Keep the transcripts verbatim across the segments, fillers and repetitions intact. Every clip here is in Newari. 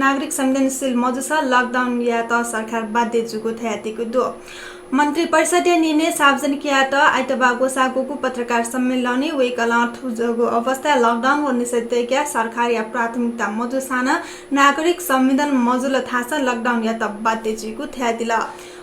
नागरिक संवेदनशील मजूसा lockdown यायेत सरकार बाध्य जूगु धयादीगु दु। मन्त्रिपरिषदया निर्णय सार्वजनिक यायेत आइतबाः ग्वसाःगु पत्रकार सम्मेलनय् वय्कलं थुजूगु अवस्थाय् lockdown व निषेधाज्ञा सरकारया प्राथमिकता मजूसां नं नागरिक संवेदन मजुल धाःसा lockdown यायेत बाध्य जुइगु धयादिल।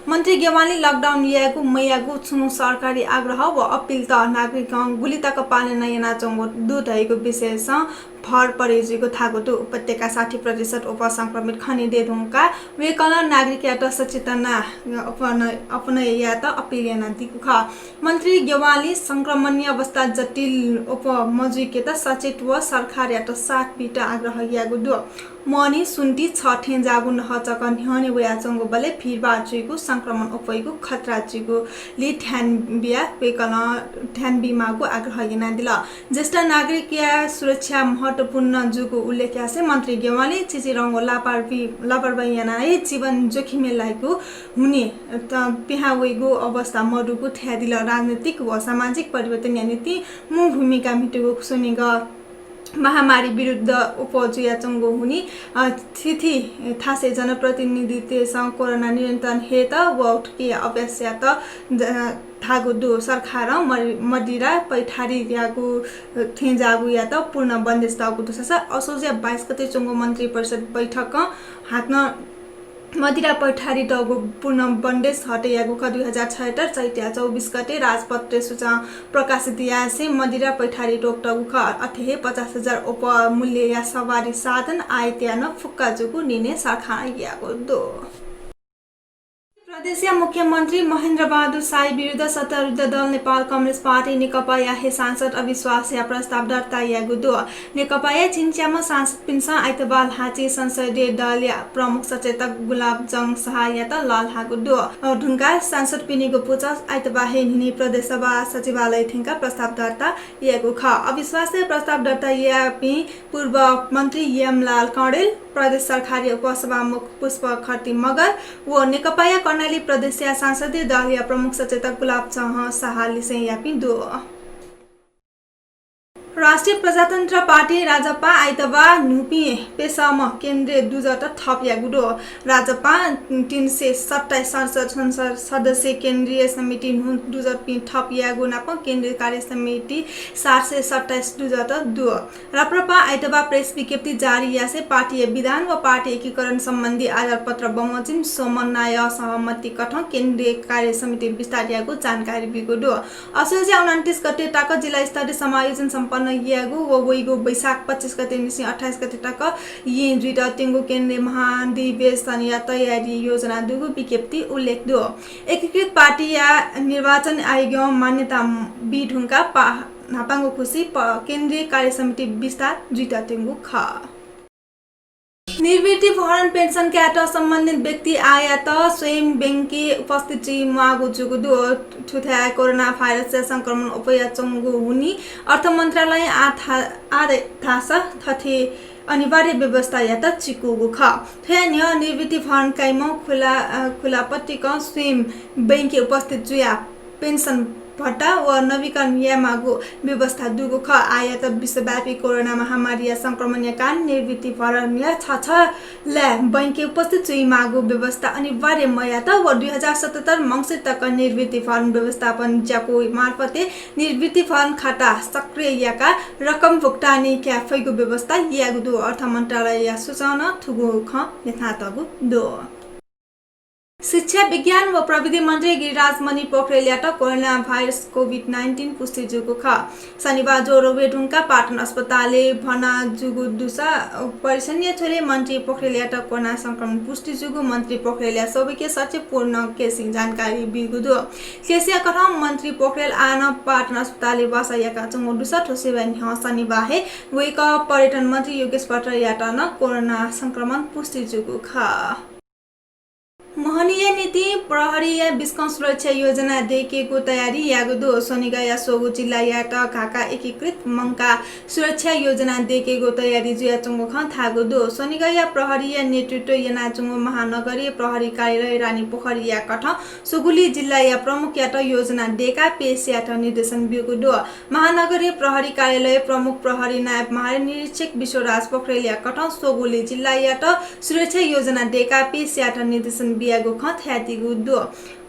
मन्त्री ज्ञवालीं lockdown यायेगु मयायेगु छुं सरकारी आग्रह व अपिलत नागरिकं गुलि तक पालना यानाच्वंगु दु धइगु विषयसं भर परे जुइगु धाःगु दु। उपत्यका साठी प्रतिशत अप्वः संक्रमित खनेदये धुंकाः वय्कलं नागरिकयात सचेतना अपनय्, अपनय् यायेत अपिल यानादीगु खः। मन्त्री ज्ञवालीं संक्रमणया अवस्था जटिल अप्वः मजुइकेत सचेत व सरकारयात साथ बीत आग्रह याःगु दु। मनि सुन्ति छ थेंज्याःगु नखःचक न्ह्यःने वयाच्वंगुबलय् भिडभाड जुइगु, संक्रमण अप्वइगु खतरा जुइगुलि ध्यान बियाः वय्कलं ध्यान बीमाःगु आग्रह यानादिल। ज्येष्ठ नागरिकया सुरक्षा महत्वपूर्ण जूगु उल्लेख यासें मन्त्री ज्ञवालीं चिचिधंगु लापरवाही, लापरवाही यानाः हे जीवन जोखिमय् लाइगु हुनिं त पिहां वइगु अवस्था मदुगु धयादिल। राजनीतिक व सामाजिक परिवर्तनया निंतिं मू भूमिका म्हितेगु स्वनिगः महामारी विरुद्ध अप्वः जुयाच्वंगु हुनिं, अ, थीथी थासय् जनप्रतिनिधितय्सं कोरोना नियन्त्रण हयेत व थुकिया अभ्यास यायेत ज-, धाःगु दु। सरकारं मदि-, मदिरा पैठारीयागु थेंज्याःगुयात पूर्ण बन्देज तःगु दुसा असोजया बाइस गते च्वंगु मन्त्रिपरिषद बैठकं हाकनं मदिरा पैठारी तःगु पूर्ण बन्देज हटे याःगु खः। दुई हजार छयहत्तर चैतया चौबिस गते राजपत्रय् सूचना प्रकाशित यासें मदिरा पैठारी त्वःतःगु खः। अथे हे पचास हजार अप्वः मूल्यया सवारी साधन आयात याना फुक्का जूगु निर्णय सरकारं याःगु दु। प्रदेशया मुख्यमन्त्री महेन्द्र बहादुर शाही विरुद्ध सत्तारूढ दल नेपाल कम्युनिस्ट पार्टी नेकपाया हे सांसद अविश्वासया प्रस्ताव दर्ता याःगु दु। नेकपाया झिंच्याम्ह सांसदपिन्सं आइतबाः ल्हाःछि संसदीय दलया प्रमुख सचेतक गुलाबजंग शाहयात लःल्हाःगु दु। अ, धुंकाः सांसदपिनिगु पुचः आइतबाः हे न्हिनय् प्रदेश सभा सचिवालय थ्यंकाः प्रस्ताव दर्ता याःगु खः। अविश्वासया प्रस्ताव दर्ता याःपिं पूर्व मन्त्री यमलाल कँडेल, प्रदेश सरकारया उपसभामुख पुष्प खड्ती मगर व नेकपाया कर्णाली प्रदेशया संसदीय दलया प्रमुख सचेतक गुलाबजंग शाह लिसें याःपिं दु। राष्ट्रिय प्रजातन्त्र पार्टी, राजपा, आइतबाः न्हूपिं प्यसःम्ह केन्द्रीय दुजःत थप याःगु दु। राजपा तीन सय सत्ताइस संसद, संसद सदस्य, केन्द्रीय समिति न्हू दुजःपिं थप याःगु नापं केन्द्रीय कार्य समिति सात सय सत्ताइस दुजःत दु। राप्रपां आइतबाः प्रेस विज्ञप्ति जारी यासें पार्टीया विधान व पार्टी एकीकरण सम्बन्धी आधारपत्र बमोजिम स्वम्ह नायः सहमति कथं केन्द्रीय कार्य समिति विस्तार याःगु जानकारी ब्यूगु दु। असोजया उनन्तीस गते तक जिल्ला स्तरीय समायोजन सम्पन्न याःगु व वइगु वैशाख पच्चिस गते निसें अट्ठाइस गते तक येँ जुइत त्यंगु केन्द्रीय महाधिवेशनया तयारी योजना दुगु विज्ञप्ति उल्लेख दु। एकीकृत पार्टीया निर्वाचन आयोगं मान्यता बी धुंकाः पा-, न्हापांगु खुसी प-, केन्द्रीय कार्य समिति विस्तार जुइत त्यंगु खः। निवृत्ति भरण पेन्सन कायेत सम्बन्धित व्यक्ति आःयात स्वयं बैंकय् उपस्थित जुइ म्वाःगु जूगु दु। थुथाय् कोरोना भाइरसया संक्रमण अप्वयाच्वंगु हुनिं अर्थ मन्त्रालयं आः धा-, आः धाःसा थथे अनिवार्य व्यवस्था यात चिकूगु खः। थ्वया न्ह्यः निवृत्ति भरण काइम्ह खुला, अ, खुला पतिकं स्वयं बैंकय् उपस्थित जुयाः पेन्सन भत्ता व नवीकरण यायेमाःगु व्यवस्था दुगु खः। आःयात विश्वव्यापी कोरोना महामारीया संक्रमणया कारणं निवृत्ति भरणया छछलय् बैंकय् उपस्थित जुइमाःगु व्यवस्था अनिवार्य मयात व दुई हजार सतहत्तर मंसिर तक निवृत्ति भरण व्यवस्थापन ज्याकू मार्फत निवृत्ति भरण खाता सक्रिय याकाः रकम भुक्तानी काये फइगु व्यवस्था याःगु दु। अर्थ मन्त्रालयया सूचनां थुगु खँ न्ह्यथनातःगु दु। शिक्षा, विज्ञान व प्रविधि मन्त्री गिरिराज मणि पोखरेलयात कोरोना भाइरस कोभिड नाइन्टिन पुष्टि जूगु खः। शनिबाः ज्वरो वये धुंकाः पाटन अस्पतालय् भर्ना जूगु दुसा परीक्षणया झ्वलय् मन्त्री पोखरेलयात कोरोना संक्रमण पुष्टि जूगु मन्त्री पोखरेलया स्वास्थ्य सचिव पूर्ण केसीं जानकारी ब्यूगु दु। केसीया कथं मन्त्री पोखरेल आः नं पाटन अस्पतालय् वासः याकाच्वंगु दुसा थ्व सेवाया न्ह्यः शनिबाः हे वय्कः पर्यटन मन्त्री योगेश भट्टराईयात नं कोरोना संक्रमण पुष्टि जूगु खः। स्वनिया निंतिं प्रहरीया बिस्कं सुरक्षा योजना दय्केगु तयारी याःगु दु। स्वनिगःया स्वंगू जिल्लायात घाका एकीकृत मंकाः सुरक्षा योजना दय्केगु तयारी जुयाच्वंगु खँ धाःगु दु। स्वनिगःया प्रहरीया नेतृत्व यानाच्वंगु महानगरीय प्रहरी कार्यालय रानीपोखरीया कथं स्वंगुलिं जिल्लाया प्रमुखयात योजना दय्काः पेश यायेत निर्देशन ब्यूगु दु। महानगरीय प्रहरी कार्यालय प्रमुख प्रहरी नायब महानिरीक्षक विश्वराज पोखरेलया कथं स्वंगुलिं जिल्लायात सुरक्षा योजना दय्काः पेश यायेत निर्देशन बियागु खँ धयादीगु दु।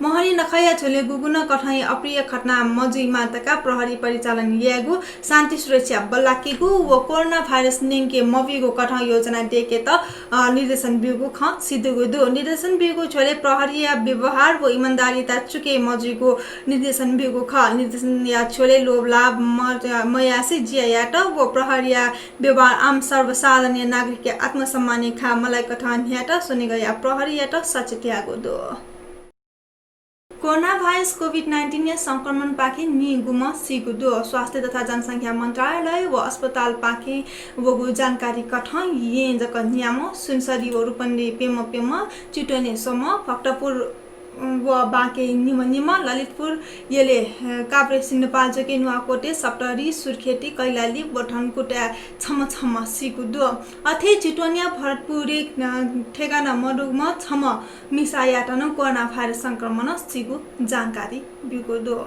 मोहनी नखःया झ्वलय् गुगुं नं कथंया अप्रिय घटना मजुइमा धकाः प्रहरी परिचालन यायेगु, शान्ति सुरक्षा बल्लाकेगु व कोरोना भाइरस न्यंके मबीगु कथं योजना दय्केत, अ, निर्देशन ब्यूगु खँ सिधुगु दु। निर्देशन ब्यूगु झ्वलय् प्रहरीया व्यवहार व इमानदारिता चुके मजुइगु निर्देशन ब्यूगु खः। निर्देशनया झ्वलय् लोभ लाभ म-, मयासें ज्या यायेत व प्रहरीया व्यवहार आम सर्वसाधारणया नागरिकया आत्मसम्मानय् घाः मलाइकथं न्ह्यायेत स्वनिगःया प्रहरीयात सचेत याःगु दु। कोरोना भाइरस कोभिड नाइन्टिनया संक्रमणपाखें निगूम्ह सीगु दु। स्वास्थ्य तथा जनसंख्या मन्त्रालय व अस्पतालपाखें वःगु जानकारी कथं येँ जक न्याम्ह, सुनसरी व रूपन्देही प्यम्ह प्यम्ह, चितवनय् स्वम्ह, भक्तपुर व बाँके निम्ह निम्ह, ललितपुर यलय्, अ, काभ्रे सिन्धुपाल्चोकय् नुवाकोटय् सप्तरी, सुर्खेतय् कैलाली व धनकुटाय् छम्ह छम्ह सीगु दु। अथे चितवनया भरतपुरय्, अ, ठेगाना मदुम्ह छम्ह मिसायात नं कोरोना भाइरस संक्रमणं सीगु जानकारी ब्यूगु दु।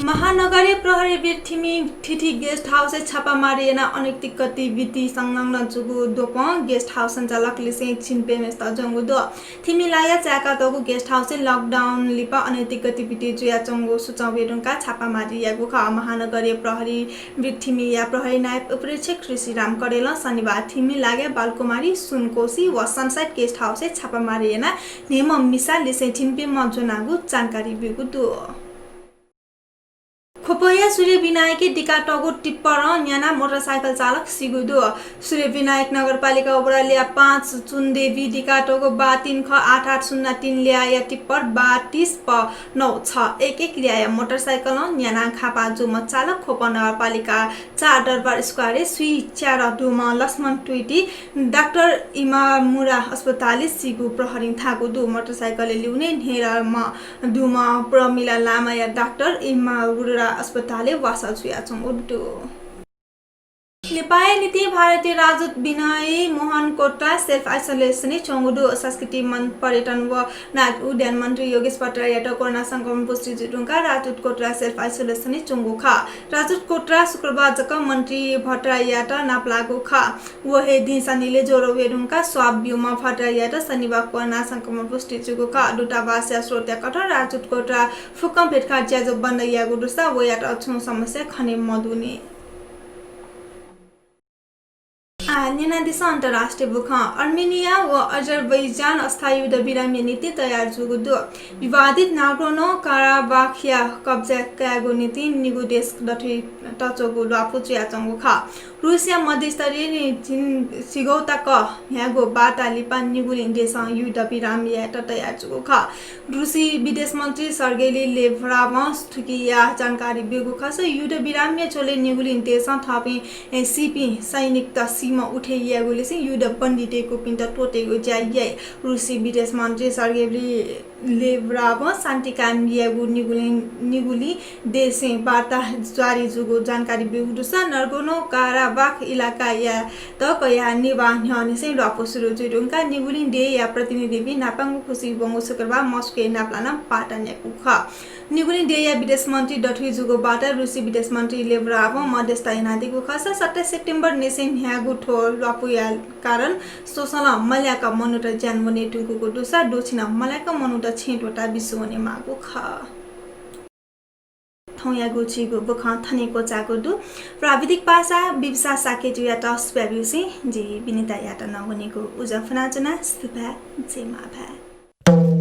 महानगरीय प्रहरी वृत्त थिमि थीथी गेस्ट हाउसय् छापामारी यानाः अनैतिक गतिविधि संलग्न जूगु द्वपं गेस्ट हाउस सञ्चालक लिसें झिंप्यम्हेसित ज्वंगु दु। थिमि लागाय् चाय्कातःगु गेस्ट हाउसय् लकडाउन लिपा अनैतिक गतिविधि जुयाच्वंगु सुचं वये धुंकाः छापामारी याःगु खः। महानगरीय प्रहरी वृत्त थिमिया प्रहरी नायब उपरीक्षक ऋषिराम कडेलं शनिबार थिमि लागाय् बालकुमारी, सुनकोशी व सनसाइट गेस्ट हाउसय् छापामारी यानाः न्हय्म्ह मिसा लिसें झिंप्यम्ह ज्वनागु जानकारी ब्यूगु दु। ख्वपया सूर्य विनायकय् दिकातःगु टिप्परं न्यानाः मोटरसाइकल चालक सीगु दु। सूर्य विनायक नगरपालिका वडा ल्याः पाँच चुनदेवी दिकातःगु बा तीन ख आठ आठ शून्य तीन ल्याःया टिप्पर बा तीस प नौ छ एक एक ल्याःया मोटरसाइकलं न्यानाः घाःपाः जूम्ह चालक ख्वप नगरपालिका चार दरबार स्क्वायरय् स्वीच्यादँ दुम्ह लक्ष्मण तुइति डाक्टर इमामुरा अस्पतालय् सीगु प्रहरीं धाःगु दु। मोटरसाइकलय् लिउने न्हय्दँ दुम्ह प्रमिला लामाया डाक्टर इमामुरा अस्पतालय् वासः जुयाच्वंगु दु। नेपाःया निंतिं भारतीय राजदूत विनय मोहन क्वत्रा सेल्फ आइसोलेसनय् च्वंगु दु। संस्कृति मन पर्यटन व नागरिक उड्डयन मन्त्री योगेश भट्टराईयात कोरोना संक्रमण पुष्टि जुइ धुंकाः राजदूत क्वत्रा सेल्फ आइसोलेसनय् च्वंगु खः। राजदूत क्वत्रा शुक्रबार जक मन्त्री भट्टराईयात नापलाःगु खः। व हे दिं सनिलय् ज्वरं वये धुंकाः स्वाब ब्यूम्ह भट्टराईयात शनिबाः कोरोना संक्रमण पुष्टि जूगु खः। दूतावासया स्रोतया कथं राजदूत क्वत्रा फुक्कं भेटघाट ज्याझ्वः बन्द याःगु दुसा वयात छुं समस्या खने मदुनि। आः न्यनादिसँ अन्तर्राष्ट्रिय बुखँ। अर्मेनिया व अजरबैजान अस्थायी युद्धविरामया निंतिं तयार जूगु दु। विवादित नागोर्नो काराबाखया कब्जा कायेगु निंतिं निगू देश दथुइ तच्वःगु ल्वापु जुयाच्वंगु खः। रुसया मध्यस्थताय् झिंसिगौ तक न्ह्यागु वार्ता लिपा निगुलिं देशं युद्धविराम यायेत तयार जूगु खः। रुसी विदेश मन्त्री सर्गेली लेभ्रावं थुकिया जानकारी ब्यूगु खः। युद्धविरामया झ्वलय् निगुलिं देशं थःपिं, ए, सीपिं सैनिकत सीम्ह उठे यायेगुलिसें युद्ध बन्दी दय्कूपिन्त त्वःतेगु ज्या याइ। रुसी विदेश मन्त्री सर्गेली लेभ्रावं शान्ति कायम यायेगु निगुलिं, निगुलिं देशं वार्ता जारी जूगु जानकारी ब्यूगु दुसा नागोर्नो काराबाख इलाकायात कयाः निभाः न्ह्यःनिसें ल्वापु सुरु जुइ धुंकाः निगुलिं देय्‌या प्रतिनिधिपिं न्हापांगु खुसि वंगु शुक्रबाः मस्कोय् नापलानाः वार्ता न्ह्याकूगु खः। निगुलिं देय्‌या विदेश मन्त्री दथुइ जूगु वार्ता रुसी विदेश मन्त्री लेभ्रावं मध्यस्थता यानादीगु खःसा सत्ताइस सेप्टेम्बर निसें न्ह्याःगु थ्व ल्वापुया कारण स्वसलं मल्याक मनूत ज्यान वने धुंकूगु दुसा द्वःछिनं मल्याक मनूत छेँ त्वःताः बिस्युं वनेमाःगु खः। थौंयागु झीगु बुखँ थन हे क्वचाःगु दु। प्राविधिक पासा बिबिसा शाक्यजुयात सुभाय् ब्यूसें जि विनितायात नं वनेगु उजं फ्वनाच्वना। सुभाय्, जय मांभाय्।